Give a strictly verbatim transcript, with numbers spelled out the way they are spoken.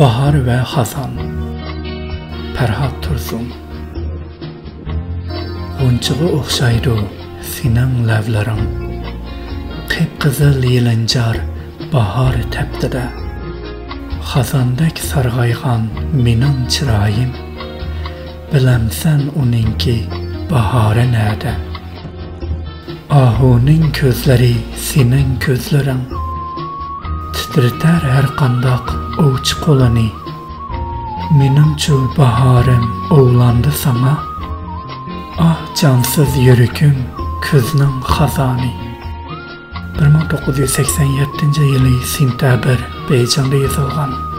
باھار ۋە خازان. پەرھات تۇرسۇن. غۇنچىغا ئوخشايدۇ سېنىڭ لەۋلىرىڭ، قىپقىزىل يېلىنجار باھار تەپتىدە. خازاندەك سارغايغان مېنىڭ چىرايىم، بىلەمسەن ئۇنىڭكى باھارى نەدە؟ ئاھۇنىڭ كۆزلىرى سېنىڭ كۆزلىرىڭ، تىترىتەر ھەرقانداق ئوۋچى قولىنى. مېنىڭچۇ باھارىم ئوۋلاندى ساڭا؟ ئاھ، جانسىز يۈرىكىم، كۈزنىڭ خازانى. بىر مىڭ توققۇز يۈز سەكسەن يەتتىنچى يىلى سېنتەبىر، بېيجىڭدا يېزىلغان.